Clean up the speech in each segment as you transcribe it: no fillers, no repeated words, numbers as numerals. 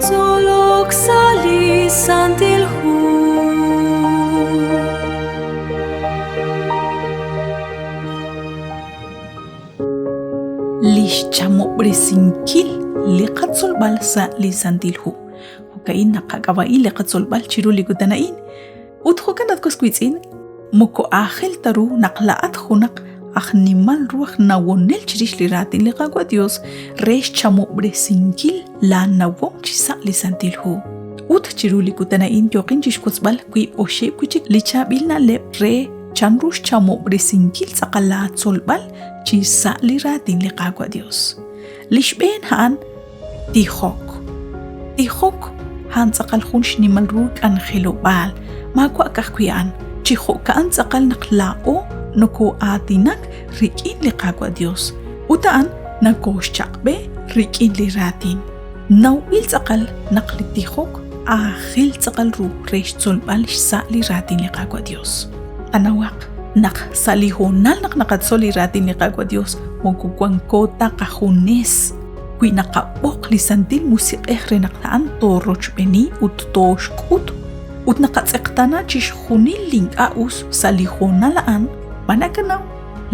Tzolok sa' li Santil Hu. Li xchamob'resinkil li qatzolb'al sa' li Santil Hu. Jo'ka'in naqak'ab'a'i li qatzolb'al chiru li kutan a'in. Ut jo'kan at was wiitz'in, moko aajel ta ru naq laa'at junaq aj nimal ru aj nawonel chirix li raatin li Qaawa' Dios re xchamob'resinkil laa nawom chi sa' li Santil Hu. Ut chiru li kutan a'in yooqin chixwotzb'al 2-oxib' wi' chik li chaab'il na'leb' re chanru xchamob'resinkil tz'aqal laa tzolb'al chi sa' li raatin li Qaawa' Dios. Li xb'een a'an Tijok. Tijok a'an tz'aqal jun xnimal ru k'anjelob'aal, maawa' ka'ajwi' a'an, chi jo'ka'an tz'aqal naq laa'o nokoo'aatinak rik'in li Qaawa' Dios, ut a'an nakooxchaq'b'e rik'in li raatin. Nawb'il tz'aqal naq li tijok aajel tz'aqal ru re xtzolb'al xsa' li raatin li Qaawa' Dios. Qanawaq naq sa' li hoonal naq naqatzol li raatin li Qaawa' Dios moko wanko ta qajunes. Wi naqab'oq li Santil Musiq'ej re naq a'an toorochb'eni ut tooxk'ut, ut naqatz'eqtaana chixjunil li ink'a' us sa' li hoonal a'an, ma nakanaw?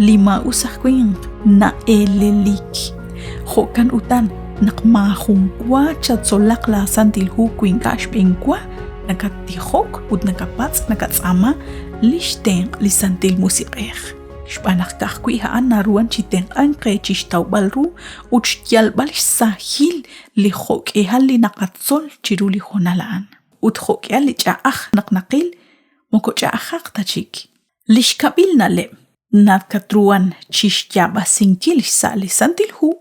Li maa'us aj winq na'elelik. Jo'kan utan naq maajunwa chatzolaq laa Santil Hu wi ink'a' xb'eenwa nakattijok ut nakapatz' nakatz'aama li xtenq' li Santil Musiq'ej. Xb'aan naq ka'ajwi' a'an naruhan chi tenq'ank qe chi xtawb'al ru ut xyalb'al xsahil li jo'k'ihal li naqatzol chiru li hoonal a'an. Ut jo'k'ihal li ch'a'aj naq naqil, moko ch'a'ajaq ta chik. Li xkab'il na'leb' nakatruhan chi xyaab'asinkil xsa' li Santil Hu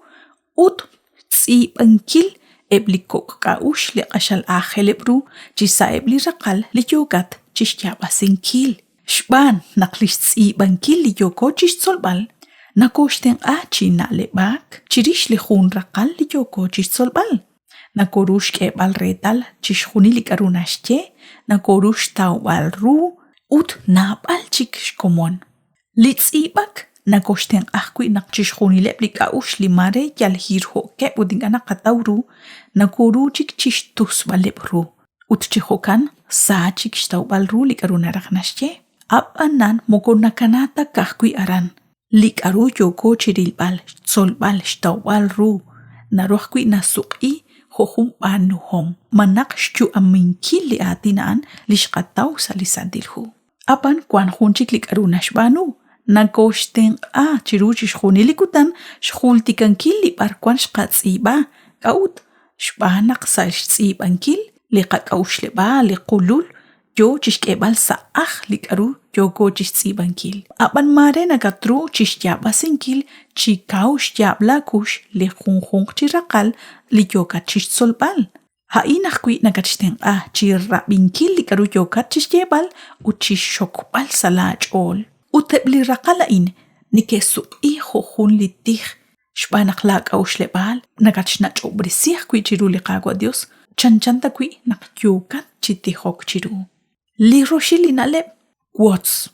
ut xtz'iib'ankil eb' li kok' k'a'uxl li q'axal aajeleb' ru chi sa'eb' li raqal li yookat chi xyaab'asinkil. Xb'aan naq li xtz'iib'ankil li yooko chi xtzolb'al nakooxtenq'a chi na'leb'ak chirix li jun raqal li yooko chi xtzolb'al. Nakooru xk'eeb'al reetal chixjunil li k'a'ru naxye, nakooru xtawb'al ru ut naab'al chik xkomon. Li tz'iib'ak nakoxtenq'a ajwi' naq chixjunileb' li k'a'uxl li maare yal hirho'keb' ut ink'a' naqataw ru, nakoru chik chixtusb'aleb' ru, ut chi jo'kan sa chik xtawb'al ru li k'a'ru naraj naxye. A'b'anan moko nakana ta ka'ajwi' aran, li k'a'ru yooko chirilb'al, xtzolb'al, xtawb'al ru, naru ajwi' nasuq'i jo' jun b'aanuhom, malaj xyu'aminkil li aatin a'an li xqataw sa' li Santil Hu. Ab'an wank jun chik li k'aru naxb'aanu, nakooxtenq'a chiru chixjunil li kutan xjultikankil li b'arwan xqatz'iib'a. K'a'ut? Xb'aan naq sa' xtz'iib'ankil li qak'a'uxleb'aal li qulul yo chi xk'eeb'al sa' ajl li k'aru yooko chi xtz'iib'ankil. Ab'an maare nakatru chi xyaab'asinkil chi kaw xyaab' laakux li junjunq chi raqal li yookat chi xtzolb'al. A'in ajwi' nakatxtenq'a chi rab'inkil li k'aru yookat chi xyeeb'al ut chi xxokb'al sa' laach'ool. Ut eb' li raqal a'in neke'suq'i jo' jun li tij xb'aan naq laak'a'uxleb'aal nakatxnach'ob'resi ajwi' chiru li Qaawa' Yos chanchan tawi' naq yookat chi tijok chiru. Li roxil li na'leb', wotz.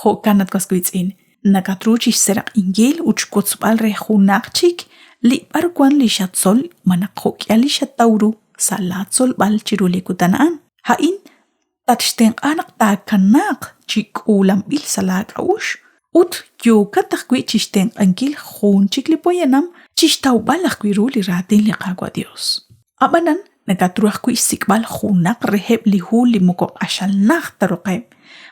Jo'kan at was wiitz'in, nakatru chixseraq'inkil ut xwotzb'al re junaq chik li b'arwan li xatzol malaj jo'k'ihal li xataw ru sa' laa tzolb'al chiru li kutan a'an. A'in tatxtenq'a naq taakanaaq chi k'uulanb'il sa' laa k'a'uxl ut yookat ajwi' chixtenq'ankil jun chik li poyanam chixtawb'al ajwi' ru li raatin li Qaawa' Dios. Ab'anan, nakatru ajwi' xsik'b'al junaq reheb' li hu li moko q'axal najt ta roqeb'.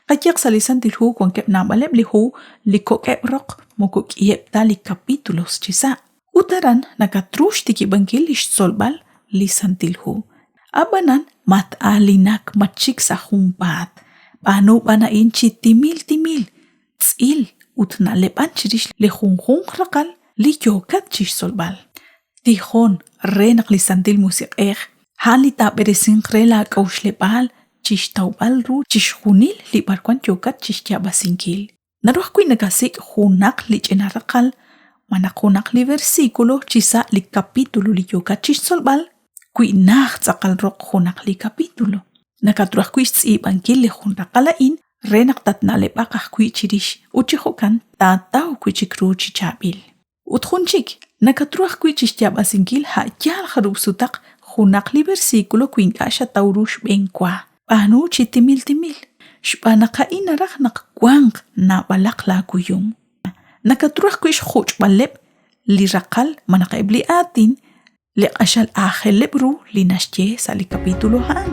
Qayehaq sa' li Santil Hu wankeb' naab'aleb' li hu li kok'eb' roq moko k'iheb' ta li capítulos chisa'. Ut aran nakatru xtikib'ankil li xtzolb'al li Santil Hu. Ab'anan, mat-aalinak, matxik sa' junpaat. B'aanu b'an a'in chi timil timil, tz'il ut na'leb'an chirix li junjunq raqal li yookat chi xtzolb'al. Tijon re naq li Santil Musiq'ej a'an li taab'eresinq re laak'a'uxleb'aal chi xtawb'al ru chixjunil li b'arwan yookat chi xyaab'asinkil. Naru ajwi' nakasik' junaq li ch'ina raqal malaj junaq li versículo chisa' li capítulo li yookat chi xtzolb'al wi najt tz'aqal roq junaq li capítulo. Nakatru ajwi' xtz'iib'ankil li jun raqal a'in re naq tatna'leb'aq ajwi' chirix ut chi jo'kan taataw wi' chik ru chi chaab'il. Ut jun chik, nakatru ajwi' chi xyaab'asinkil a' yaal jarub' sutaq junaq li versículo wi ink'a' xataw ru xb'eenwa. B'aanu chi timil timil, xb'aan naq a'in naraj naq wanq naab'alaq laakuyum. Nakatru ajwi' xjuch'b'aleb' li raqal malaj eb' li aatin li q'axal aajeleb' ru li naxye sa' li capítulo a'an.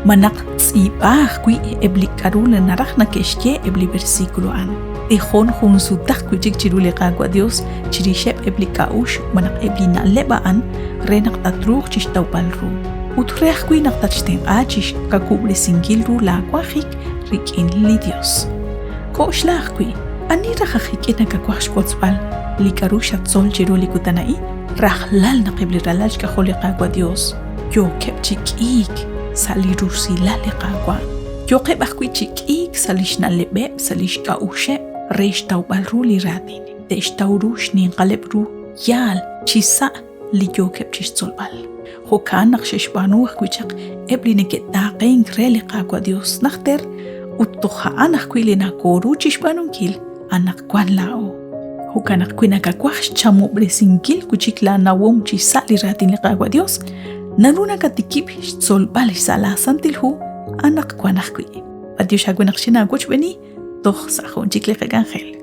Malaj tz'iib'a ajwi' eb' li k'aru li naraj neke'xye eb' li versículo a'an. Tijon jun sutaq wi' chik chiru li Qaawa' Dios chirixeb' eb' li k'a'uxl malaj eb' li na'leb' a'an re naq tatruuq chixtawb'al ru. Ut re ajwi' naq tatxtenq'a chixkawub'resinkil ru laa wanjik rik'in li Dios. K'oxla ajwi', ani raj aj ik'in nakawaj xwotzb'al li k'aru xatzol chiru li kutan a'in? Rajlal naq eb' li ralal xk'ajol li Qaawa' Dios yookeb' chi k'iik sa' li rusilal li Qaawa', yooqeb' ajwi' chi k'iik sa' li xna'leb'eb', sa' li xk'a'uxeb' re xtawb'al ru li raatin, te'xtaw ru xninqaleb' ru yaal chi sa' li yookeb' chi xtzolb'al. Jo'kan naq xe'xb'aanu ajwi' chaq eb' li neke'taaqenk re li Qaawa' Dios najter ut toj a'an ajwi' li nakooru chi xb'aanunkil anaqwan laa'o. Jo'kan naq wi nakawaj xchamob'resinkil wi' chik laanawom chi sa' li raatin li Qaawa' Dios, naru nakatikib' xtzolb'al xsa' laa Santil Hu anaqwan ajwi'. B'antiox aawe naq xinaawochb'eeni toj sa' jun chik li qak'anjel.